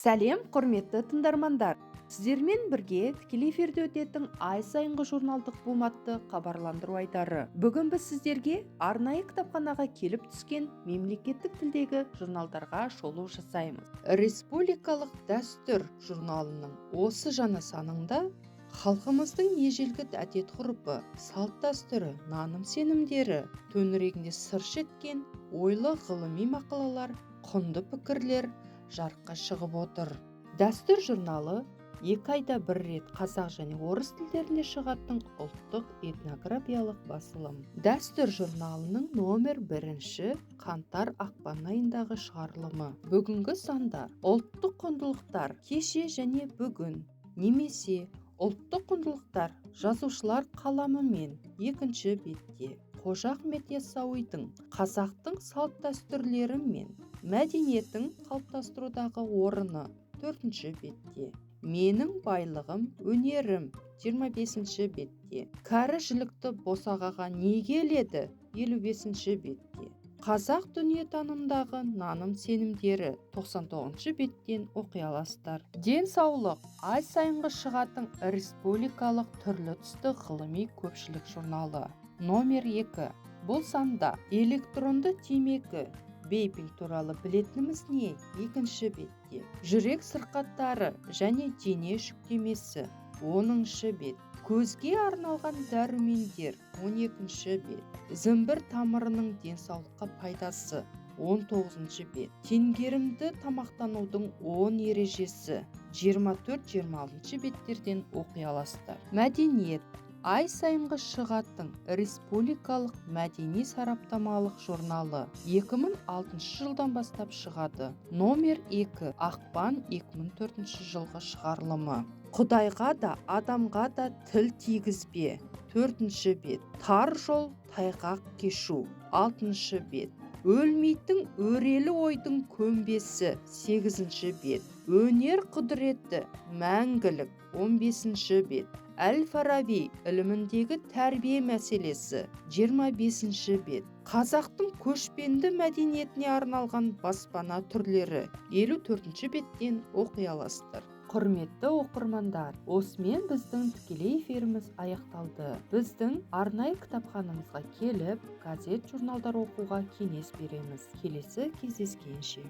Сәлем, құрметті тыңдармандар! Сіздермен бірге тікелей эфирде өтетін ай сайынғы журналдық «Бум» атты хабарландыру айдары. Бүгін біз сіздерге арнайы кітапханаға келіп түскен мемлекеттік тілдегі журналдарға шолу жасаймыз. Республикалық «Дәстүр» журналының осы жаңа санында халқымыздың ежелгі әдет-ғұрпы, салт-дәстүрі, наным-сенімдері төңірегінде сыр шерткен ойлы ғылыми мақалалар, құнды пікірлер жарыққа шығып отыр. «Дәстүр» журналы 2 айда бір рет қазақ және орыс тілдерінде шығатын ұлттық этнографиялық басылым. «Дәстүр» журналының номер 1, қаңтар-ақпан айындағы шығарылымы. Бүгінгі санда «Ұлттық құндылықтар кеше және бүгін» немесе «Ұлттық құндылықтар жазушылар қаламымен» екінші бетте Қожа Ахмет Яссауидің қазақтың салт-дәстүрлері мен мәдениетін қалыптастырудағы орны, төртінші бетте «Менің байлығым – өнерім», 25 бетте «Кәрі жілікті босағаға неге іледі», 55 бетте қазақ дүниетанымындағы наным-сенімдері, 99 беттен оқи аласыздар. «Денсаулық» ай сайынғы шығатын республикалық түрлі түсті ғылыми көпшілік журналы, номер 2. Бұл санда «Электронды темекі, вейпинг туралы білетініміз не?» екінші бетте жүрек сырқаттары және дене жүктемесі, 10-бет көзге арналған дәрумендер, 12 бет зімбір тамырының денсаулыққа пайдасы, 19 бет теңгерімді тамақтанудың 10 ережесі, 24-26 беттерден оқи аласыздар. «Мәдениет» ай сайынғы шығатын республикалық мәдени сараптамалық журналы 2006 жылдан бастап шығады. Номер 2, ақпан 2004 жылғы шығарылымы. «Құдайға да, адамға да тіл тигізбе», төртінші бет «Тар жол тайғақ кешу», алтыншы бет «Өлмейтін өрелі ойдың көмбесі», сегізінші бет «Өнер құдіреті мәңгілік», 15 бет әл-Фараби іліміндегі тәрбие мәселесі, 25 бет қазақтың көшпенді мәдениетіне арналған баспана түрлері, 54 беттен оқи аласыздар. Құрметті оқырмандар, осымен біздің тікелей эфиріміз аяқталды. Біздің арнайы кітапханамызға келіп, газет, журналдар оқуға кеңес береміз. Келесі кездескенше!